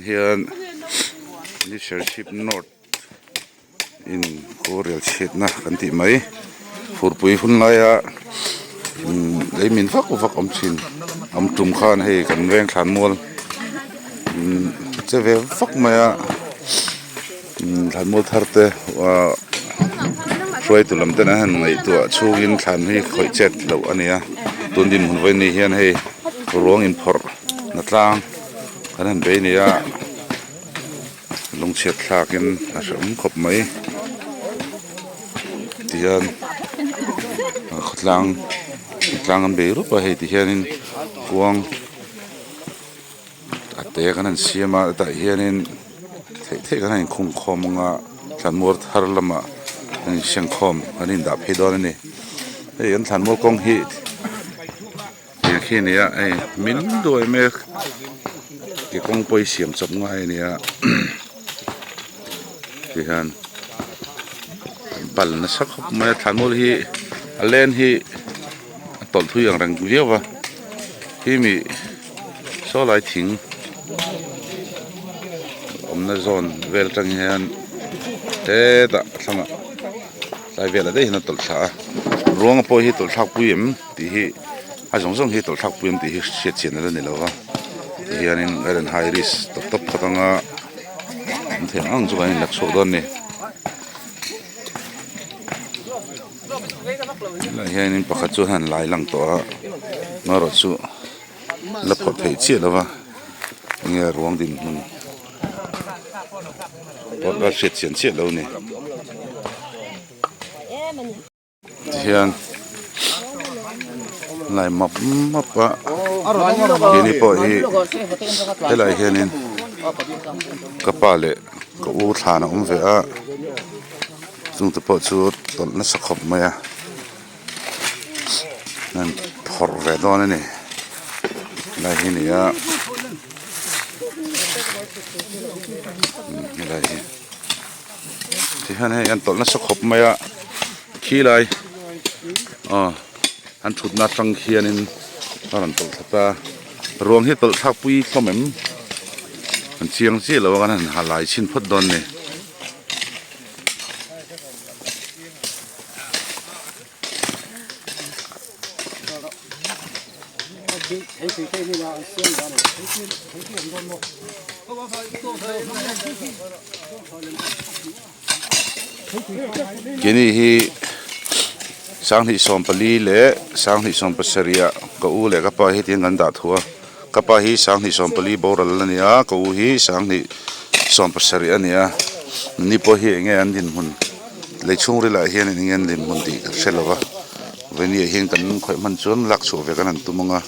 hian New Serchhip North in kawrel chhiatna kan tih mai furpui hun laia umm lei min vak vak awm thin awm tum khan hei kan veng thlan mual umm che ve vak mai a umm thlan mual thar te ahh hruaitu lam ten an han ngaihtuah chhungin thlan hi khawih chet loh a ni a tun dinhmun vawiin ni hian hei ruang inphawrh na tlang kan han bei a ni a. Lungchhiat thlakin a hrehawm khawp mai tihian khawtlang tlang an bei rup a hei tihianin kuang a te kan han siam a tah hianin theih theih kan han inkhung khawm ang a thlanmual thar lamah an insiam khawm an indah phei dawn a ni hei an thlanmual kawng hi. Tiang khi a ni a hei min duai mek ke kawng pawh hi siam chawp ngai a ni a tihian an pal nasa khawp mai a thlanmual hi a len hi a tawlh thui ang reng viau a khi mi saw lai thing awmna zawn vel atang hian hetah a thlangah tlai velah daih hian a tawlh thla a ruanga pawh hi tawlh thlak pui em. Tih hi a zawng zawng hi tawlh thlak pui ang tih hi hriat chian ala ni lo va tihianin a rawn high risk tawp tawp phawt anga an theih ang ang chu kan inla chhuak dawn a ni helaiah hianin pakhat chu a han lai lang tawh a amaherawh chu la phawrh theih chiah lo va enge ruang dinhmun pawh la hriat chian chiah lo a ni. Tihian lai map map a keini pawh hi helaiah hianin ka pa leh ka u thlan a awm ve a chungte pawh chu tawlh nasa khawp mai a an phawrh ve dawn a ni helai hi a ni a helai hi. Tihian hei an tawlh nasa khawp mai a khi lai aw an thutna atang khianin a rawn tawlh thla ta ruang hi tawlh thlak pui hlawm em an chiang chiah lo a kan han ha lai chhin phawt dawn a ni. Keini hi 2014 leh 2017 ah ka u leh ka pa hi tiin kan dah thu a ka pa hi 2014 boral a ni a ka u hi 2017 a ni a ni pawh hi eng nge an dinhmun lei chhungril ah hian eng nge an dinhmun tih ka hre lo va vawini ah hian kan khawih hman chuan lak chhuah ve kan han tum ang a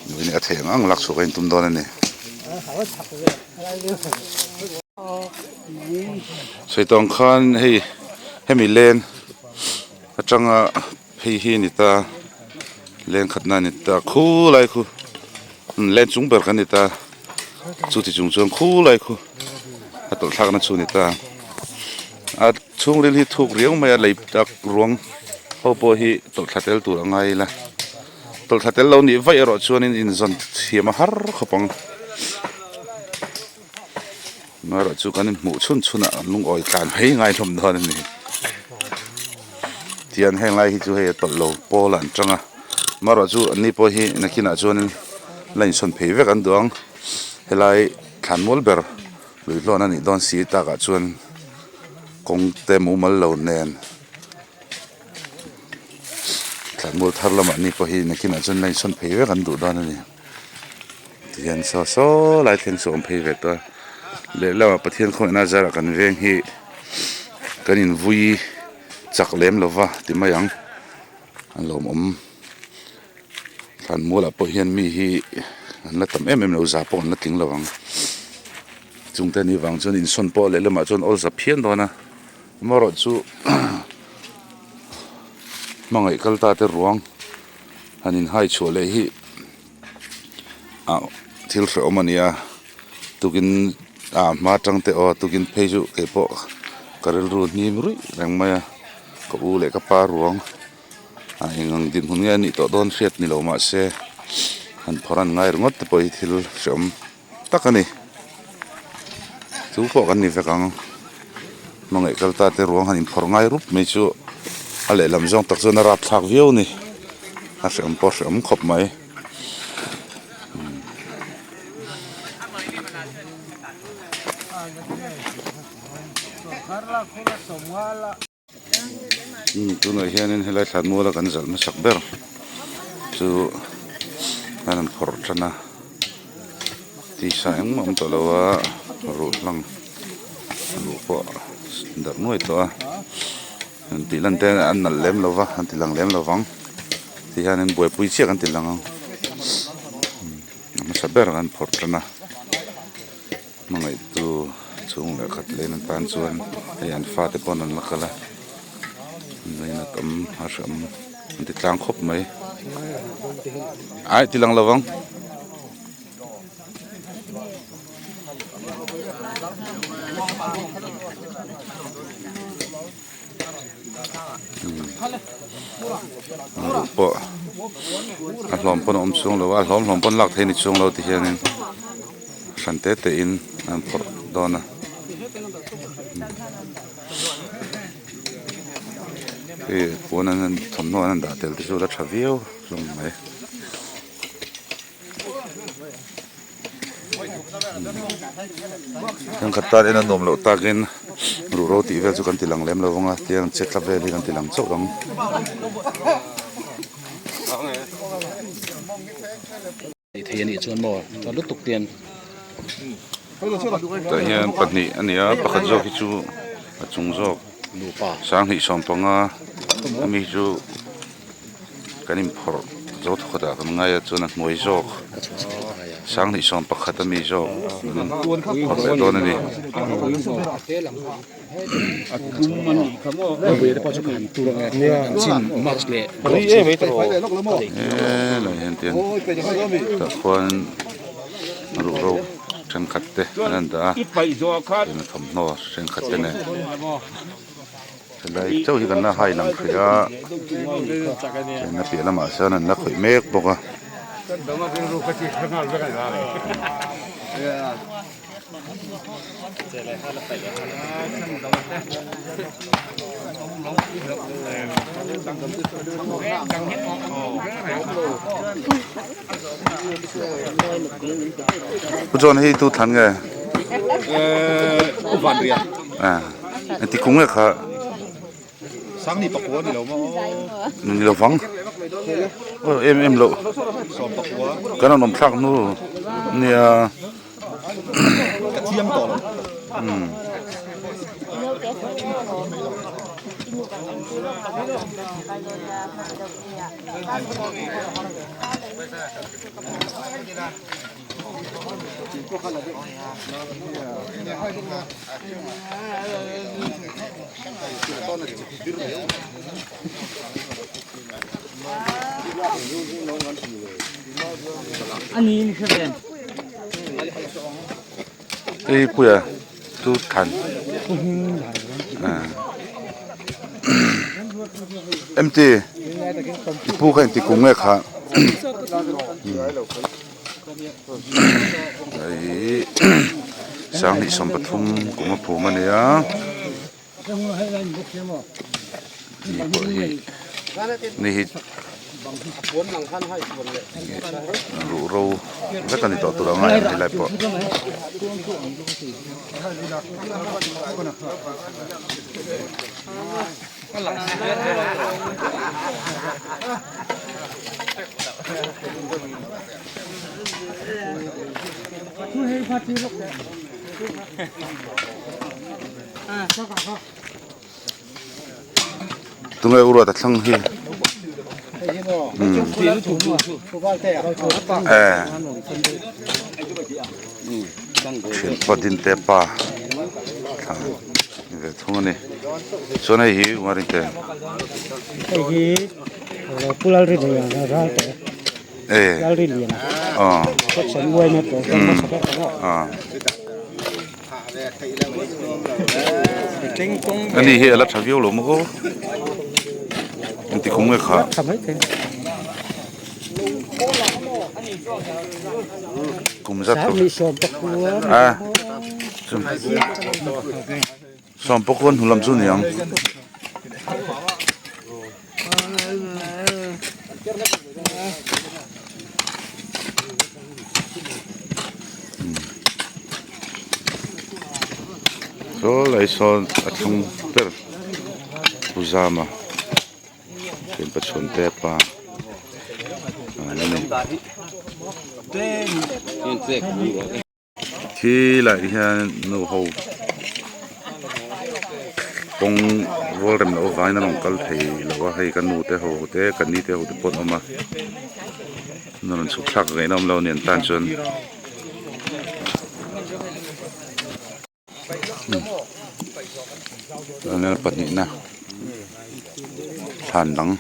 vawini a theih ang ang lak chhuah kan intum dawn a ni. Saitawng khan hei hemi len atanga phei hi a ni ta leng khatna a ni ta khulai khu len chung ber kan ni ta chuti chung chuan khulai khu a tawlh thlakna chu a ni ta a chhungril hi thuk riau mai a lei tak ruang ho pawh hi tawlh thla tel tur a ngai ila tawlh thla tel lo nih vaih erawh chuanin inzawn thiam a har khawp ang. Amaherawh chu kan inhmuh chhun chhunah an lungawi tlan mai ngai hlawm dawn a ni. Tihian heng lai hi chu hei a tawlh lo pawl ah an tang a, amaherawh chu an ni pawh hi nakinah chuanin la insawn phei vek an duh ang. Helai thlan mual ber lui hlawn a nih dawn si takah chuan kawng te mumal lo nen thlan mual thar lamah an ni pawh hi nakinah chuan la insawn phei vek an duh dawn a ni. Tihian saw saw lai thleng chu a awm phei ve tawh a lehlamah Pathian khawngaihna zarah kan veng hi kan invui chak lem lo va ti mai ang a lawmawm thlan mualah pawh hian mi hi an la tam em em lo za pawh an la tling lo ang chungte ni vang chuan insawn pawh lehlamah chuan awl za phian dawn a amaherawh chu hmangaih kal ta te ruang han inhai chhuah leh hi. Ah thil hrehawm a ni a tukin ah hma atang te aw tukin phei chu kei pawh ka rilru hnim ruih reng mai a ka u leh ka pa ruang ah eng ang dinhmun nge a nih tawh dawn hriat ni lo mahse han phawrh an ngai ringawt te pawh hi thil hrehawm tak a ni. Tu pawh kan ni vek ang hmangaih kal ta te ruang han inphawrh ngai rup mai chu a lehlam zawng tak chuan a rapthlak viau a ni a hreawm pawh a hreawm khawp mai. Tunah hianin helai thlanmuala kan zalh hmasak ber chu an han phawrh tan a tisa engmah a awm tawh lo a ruh hlang ruh pawh darh nuai tawh a an tih lan te an nalh lem lo va an ti lang lem lo vang ti hianin buaipui chiah kan ti lang ang a hmasa ber an phawrh tan a. Hmangaihtu chhung leh khat leh an tan chuan hei an fate pawn an la kal a ngaina tam a hreawm an ti tlang khawp mai aih ti lang lovang. Ruh pawh a hlawm pawn a awm chhung lo a a hlawm hlawm pawn lak theih a ni chhung lo ti hianin hran te te in an phawrh dawn a hei puan an thawmhnaw an han dah tel te chu a la tha viau hlawm mai. Thenkhat tan en a nuam loh takin ruhro tih vel chu kan ti lang lem lo vang a tiang che tla vel hi kan ti lang chauh ang. Thei a nih chuan maw tha lutuk te an. Tah hian pahnih a ni a pakhat zawk hi chu a chung zawk sanghnih sawmpanga ami chu. Kan inphawrh zo thawkhat ah kan ngai a chuan a hnuai zawk sanghnih 11 a mi zawk an phawrh leh dawn a ni. Helai hian tian tah khuan ruhro thenkhat te an han dah a tian a thawmhnaw thenkhat te nen. Helai chauh hi kan la hai lang hrih a chuan a piah lamah sawn an la khawih mek bawk a. Pu John hei tu thlan nge? Engti kum nge kha? Sangni pakua ni lo maw? Ni lo vang. Aw em em loh. Sawm pakua. Kan rawn awm thlak hnu nia. Ka thiam tawh lo. Hei puia chu thlan MT i pu kha engti kum nge kha hei sanghnih 13 kum a phum a nia ni pawh hi ni hi ruhro vek a ni tawh tur ang a helai pawh. Tunge u ruat a thlang hi thianpa dinte pa thlan ni ve thung a ni chuan hei hi umarinte Ani hi a la tha viau lo maw aw engti kum nge kha kum zat a. Sawmpakua hnu lam chu ni ang. Saw lai sawn a thlung ber Pu Zama thian pachhawn te pa an ni. Khilaiah hian nu ho kawng rual rem loh avangin an rawn kal thei lo a hei ka nu te ho te ka ni te ho te pawh an awm a an rawn chhuk thlak ngaihna awm lo a ni an tan chuan. Tunnel pahnihna thlan dang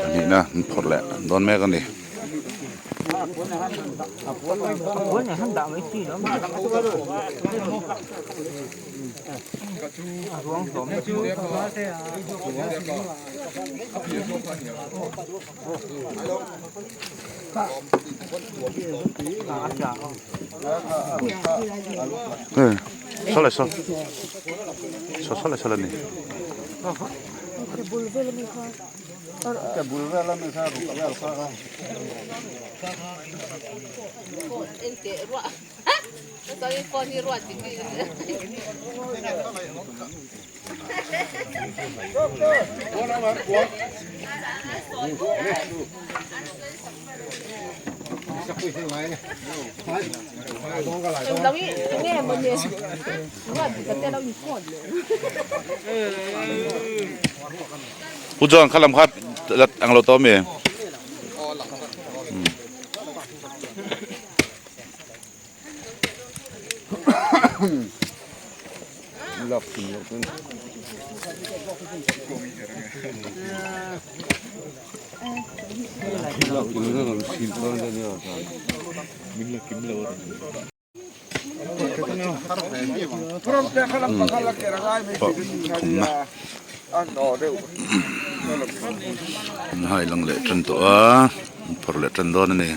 pahnihna an phawrh leh dawn mek a ni. Saw leh saw saw saw leh saw la ni. Pu John kha lam kha ang lo tawh ami? An hai lang leh tan tawh a an phawrh leh tan dawn a ni.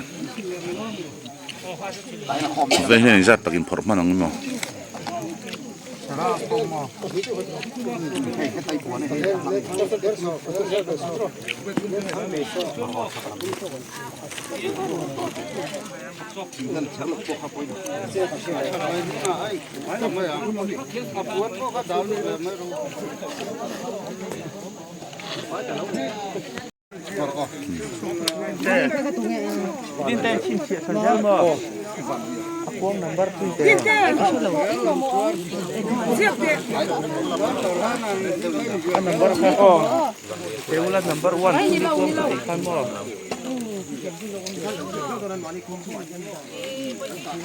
Veng hian inzat takin phawrh hman ang emaw.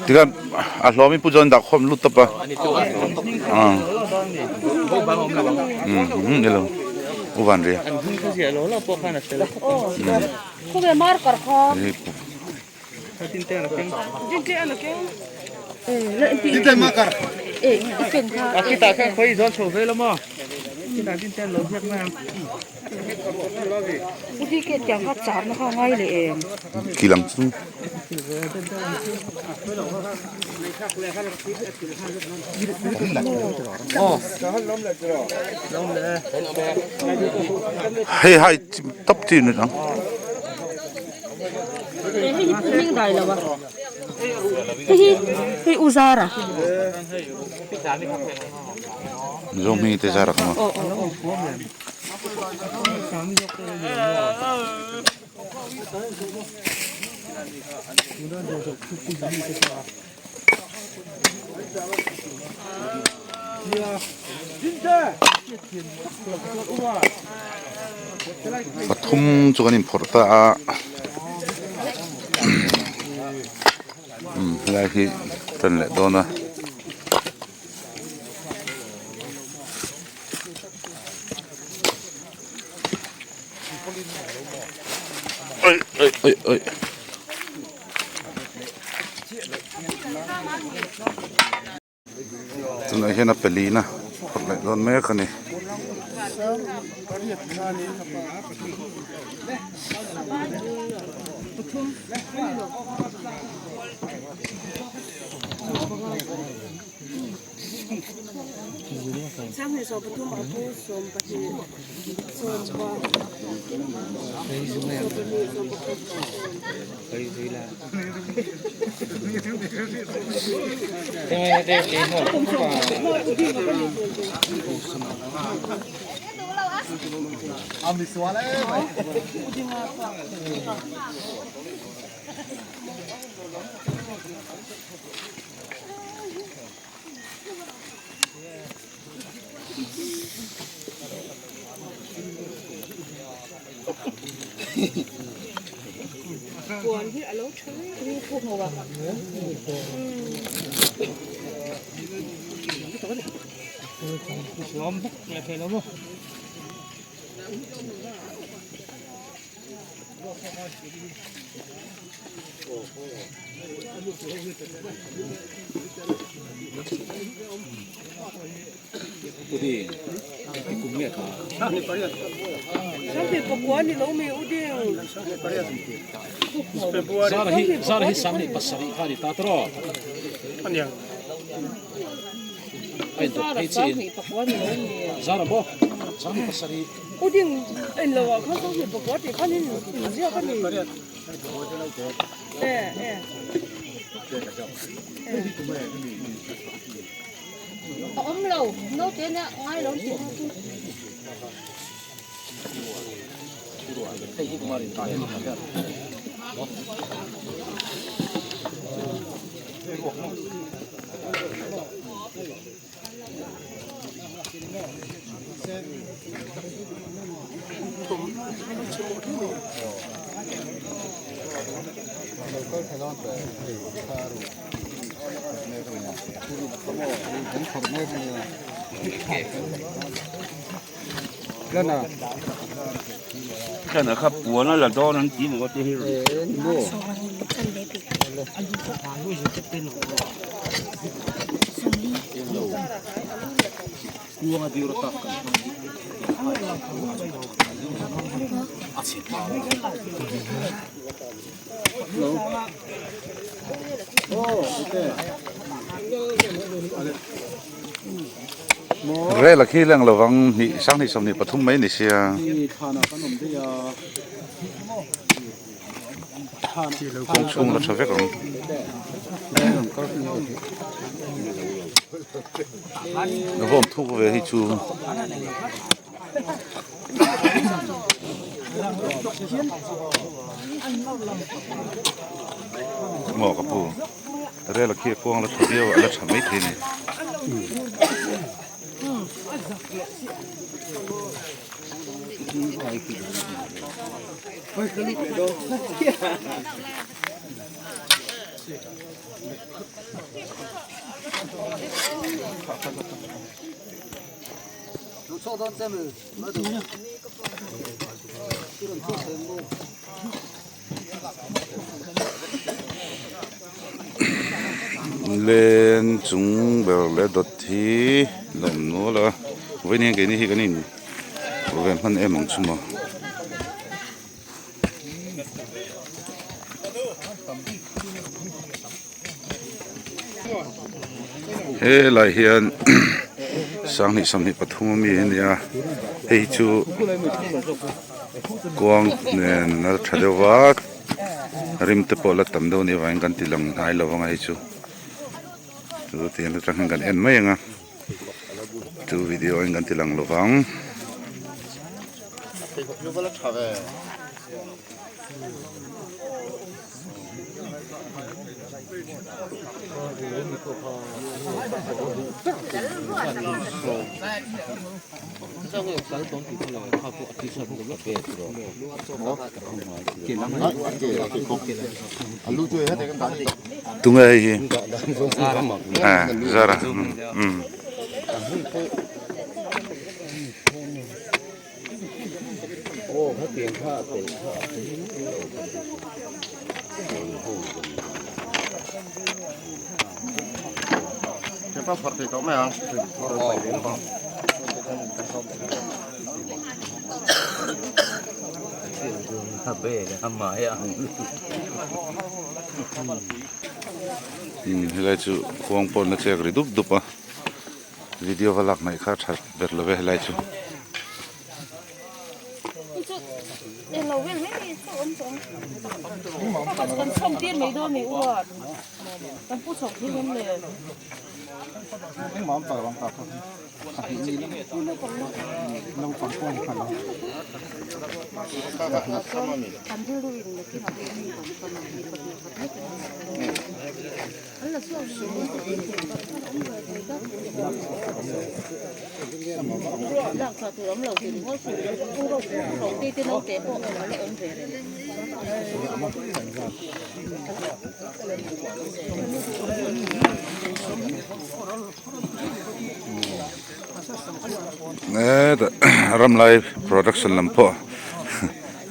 Tikhan a hlawmin Pu John dah khawm lut tawp a. Nilo U Van Ria. Khi lam chu. Hei hai tawp chi ni ang. Mizo hming te zara kha maw. Pathum chu kan inphawrh ta a helai hi tan leh dawn a. Oi oi oi oi. Tunah hian a pelina phawrh leh dawn mek a ni. Zara hi Zara hi sanghnih pasarih kha a ni ta tawh aniang a indawt phei chi in Zara maw sanghnih pasarih Rel a khi leng lovang hnih sanghnih sawmhnih pathum mai ni sia. Kawng chhung la tha vek ang. Vawm thuk ve hi chu. Maw ka pu rel a khi a kuang la tha viau a la tha mai thei a ni. Len chung ber leh dawt hi la awm nual a vawiin hian keini hi kan in ve hman em ang chu maw. Helai hian sanghnih sawmhnih pathum ami a ni a hei hi chu kuang nen a tha deuh va rim te pawh la tam deuh a nih avangin kan ti lang hnai lo vang a hei chu chu tiang atang hian kan en mai ang a chu video in kan ti lang lo vang. Tunge hei hi ah zara umm. Umm helai chu khuang pawh na chek ri dup dup a video va lak hnaih kha a tha ber lo ve helai chu. Hetah ramlai production lam pawh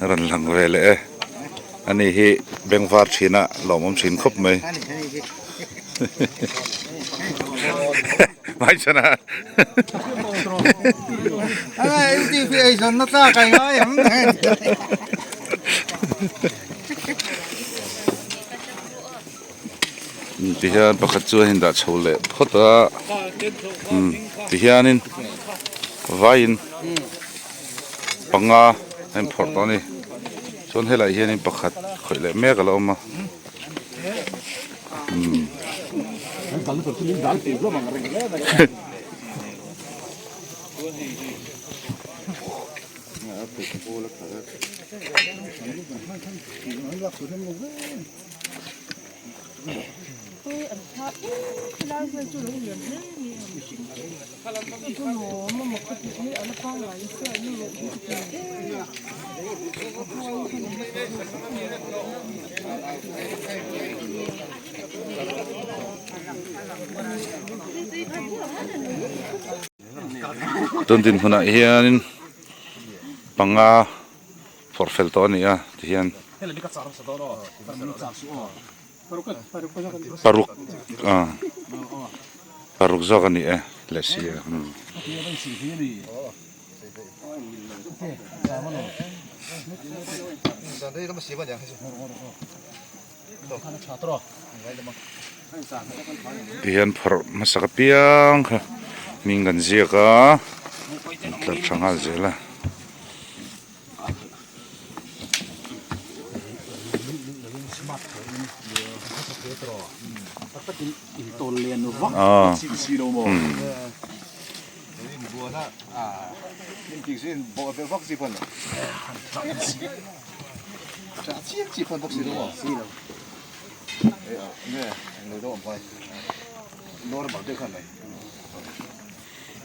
rawn lang ve leh e ani hi bengvar thin a lawmawm thin khawp mai hmaichhan a Tihian pakhat chu a indah chho leh phawt a umm tihianin vaiin panga a inphawrh tawh a ni chuan helaiah hianin pakhat khawih leh mek a la awm a umm. Tun dinhmunah hianin panga phawrh fel tawh a ni a tihian paruk ah paruk zawk a ni e leh si a umm. Tihian phawrh hmasak apiang kha hming kan ziak a an tlar tha nghal zel a.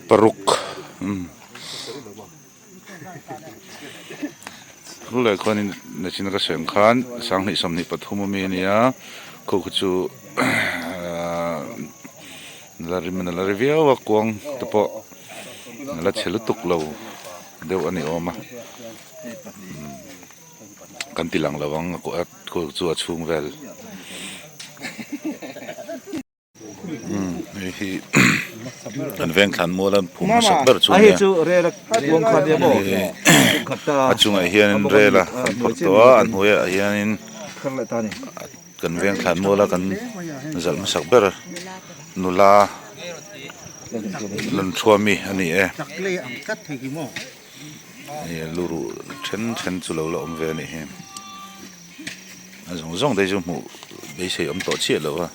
Paruk umm Thu leh khuanin nachin ka sawi ang khan sanghnih 23 ami a nia khaw khu chu ahh la rim a la ri viau a kuang te pawh a la chhe lutuk lo deuh a ni awm a kan ti lang lo ang a khaw chu a chhung vel. Hei hi kan veng thlan mual a phum hmasak ber chu a nia a chungah hianin rel a kan phawrh tawh a a hnuaiah hianin kan veng thlan mual a kan zalh hmasak ber nula Lanthuami a ni e hei luruh then then chu lo la awm ve a nih hi. A zawng zawng te chu hmuh beisei awm tawh chiah lo a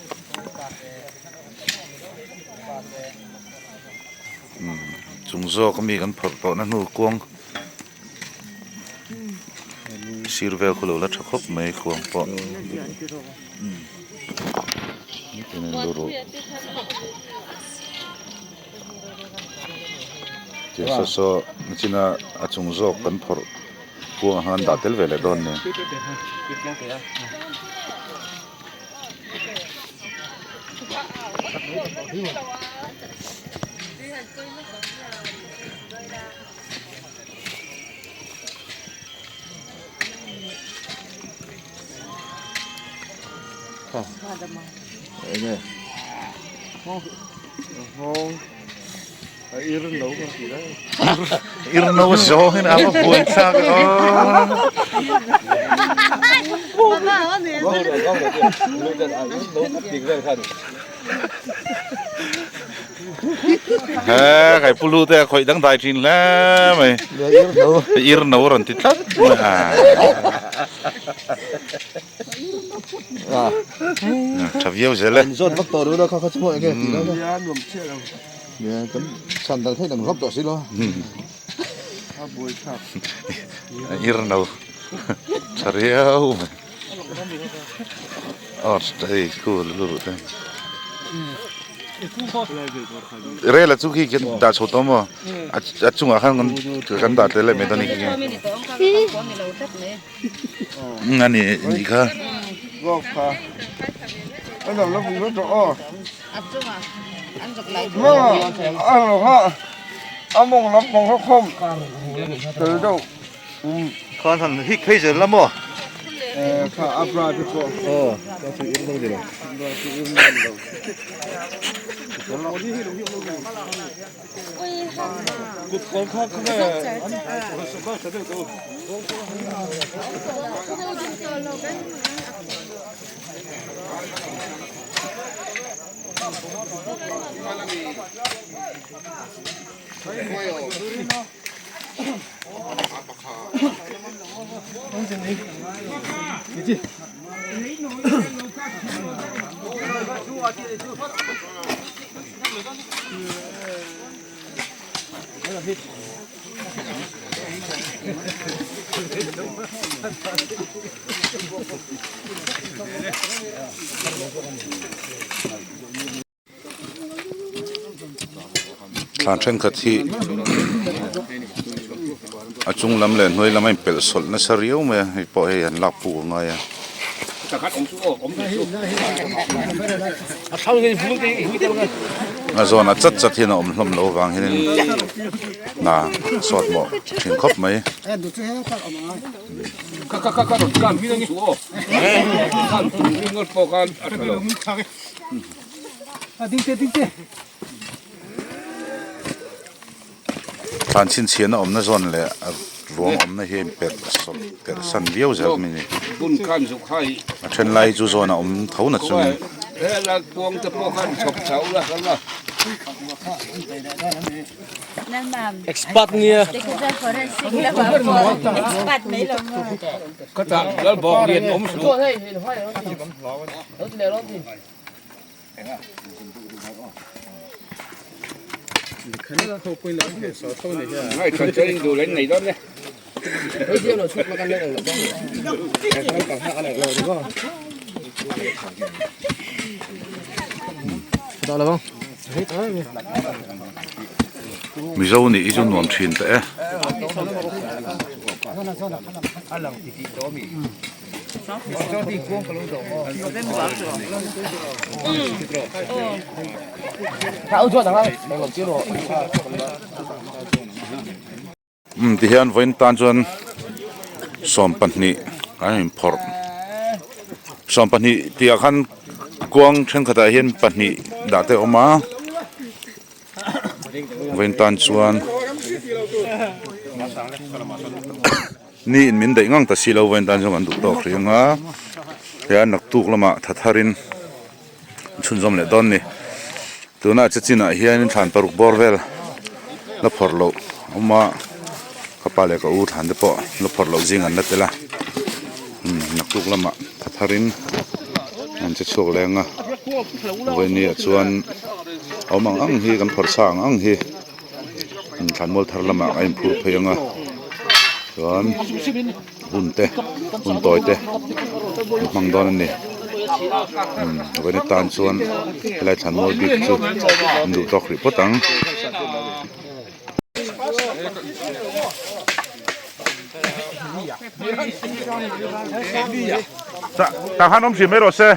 umm chung zawk ami kan phawrh tawh na hnu kuang sir vel khu lo la tha khawp mai kuang pawh Tiang saw saw nachina a chung zawk kan phawrh kuangah khan an dah tel ve leh dawn nia. Ir no zawngin a va buai thlak aw. He kai pu lu te a khawih dangdai thin hle mai ir no rawn ti tlat mai a. Tha viau zel e. Zawt vak tawh ru la kha kha chu maw enge tih lo la kan chhan dal theih dang hlawp tawh si lo. Ir no tha riau mai. Aw hei khu lu ru te. Rel a chu khi khian dah chho tawh maw a chungah khan kan dah tel leh mai dawn a ni khi. A ni nih kha. Thlan thenkhat hi a chung lam leh hnuai lam a inpelh sawlh nasa riau mai a hei pawh hei an lak puk a ngai a. A zawnah chat chat hian a awm hlawm loh avang hianin hna sawt mawh thin khawp mai. Thlan chhinchhiahna awmna zawn leh a ruang awmna hi a inperh sawlh perh san viau zel mai a ni. A then lai chu zawn a awm tho na chungin. Mizo nih hi chu nuam thin teh e. Umm tihian vawiin tan chuan 12 an inphawrh 12 tih ah khan kuang thenkhatah hian pahnih dah te a awm a vawiin tan chuan. Ni in min daih ngang ta si lo vawiin tan chuan kan duh tawk hrih ang a, hian naktuk lamah tha tharin chhunzawm leh dawn ni. Tunah che chinah hianin thlan paruk bawr vel la phawrh loh a awm a, ka pa leh ka u thlan te pawh la phawrh loh zing an la tel a, umm naktuk lamah tha tharin an che chhuak leh ang a, vawiin ni ah chuan a awm ang ang hi kan phawrh sa ang ang hi. Thlanmual thar lamah a inphur phei ang a chuan hun te hun tawi te an hmang dawn a ni umm vawiin atan chuan helai thlanmual bik chu an duh tawk rih phawt ang. Tah khan awm hrim mai rawh se.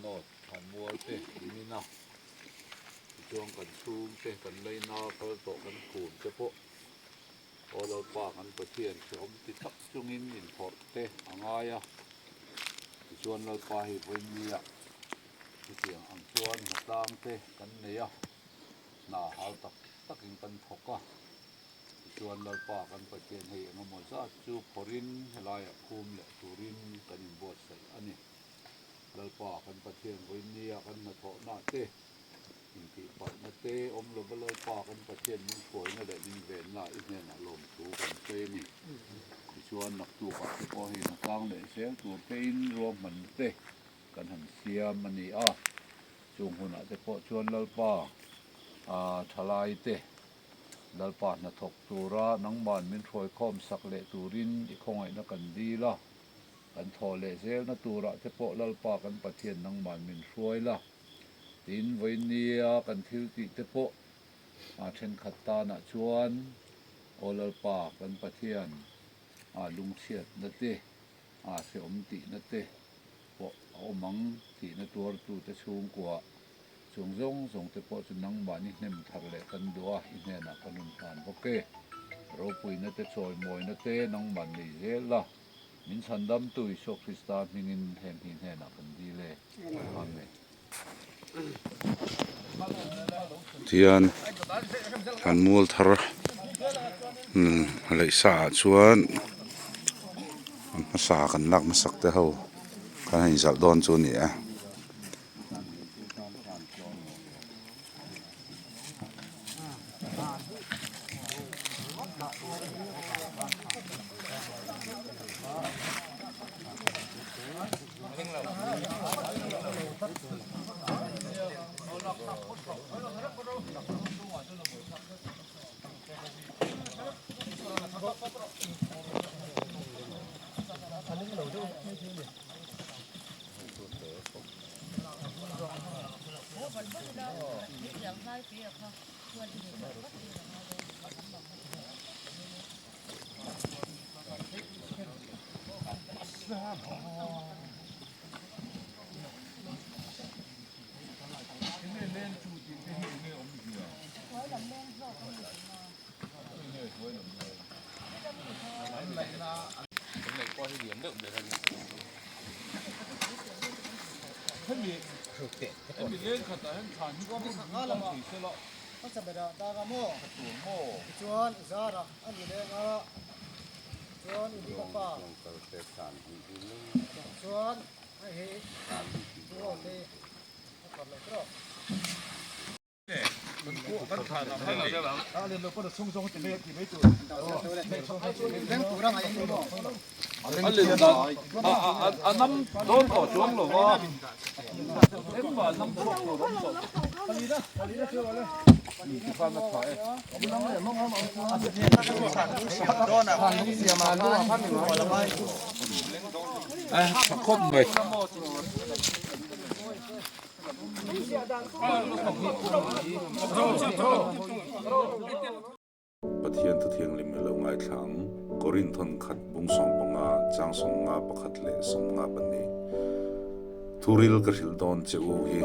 North Thlanmual te min a. Tichuan kan chhungte kan laina kal tawh kan khum te pawh Aw Lalpa kan Pathian hrehawm ti tak chungin inphawrh te a ngai a. Tichuan Lalpa hei vawinia chutiang ang chuan hnatlang te kan nei a, hna hau tak takin kan thawk a. Tichuan Lalpa kan Pathian hei engemaw zat chu phawrhin helaiah phum leh turin kan inbuatsaih a ni. Lalpa kan Pathian vawinia kan hnathawhna te, Intihpalhna te awm lova Lalpa kan Pathian min hruaina leh min venna i hnenah lawmthu kan sawi a ni. Tichuan naktukah te pawh hei hnatlang leh zel tur tein ruahmanna te kan han siam a ni a. Chung hunah te pawh chuan Lalpa thalai te Lalpa hnathawk tura nangman min hruaikhawm sak leh turin i khawngaihna kan dil a. Kan thawh leh zelna turah te pawh Lalpa kan Pathian nangman min hruai la. Tin, vawinia kan thil tih te pawh a thenkhat tanah chuan Aw Lalpa kan Pathian a lungchhiatna te, a hrehawm tihna te pawh a awm ang tihna tuartute chhungkua chung zawng zawng te pawh chu nangmahni hnem thar leh kan duh a, i hnenah kan rawn hlan bawk e. Ropuina te chawimawina te nangmah nei zel la. Min chhandamtu Isua Krista hmingin heng hi hnenah kan dil e. Amen. Tihian an mual thar laih sa ah chuan an hmasa kan lak hmasak te ho khan a inzalh dawn chu a ni a. A nam dawn tawh chuang lo va, engmah a nam chhuak tur awm tawh. Pathian Thuthianghlim i lo ngaithla ang, Korinthon khat bung 15 chang 51 leh 52. Thuril ka hrilh dawn che u hi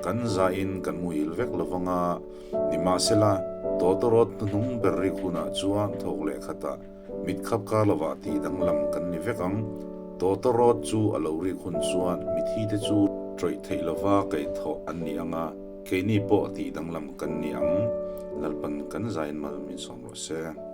kan zain kan muhil vek lo vanga, nimahsela tawtawrawt hnuhnung ber rik hunah chuan thawk leh khatah mit khap kar lovah tih danglam kan ni vek ang. Tawtawrawt chu a lo rik hun chuan mithite chu ṭawih theih lova kaihthawh an ni ang a, keini pawh tih danglam kan ni ang. Lalpan kan zain mal min sawm rawh se.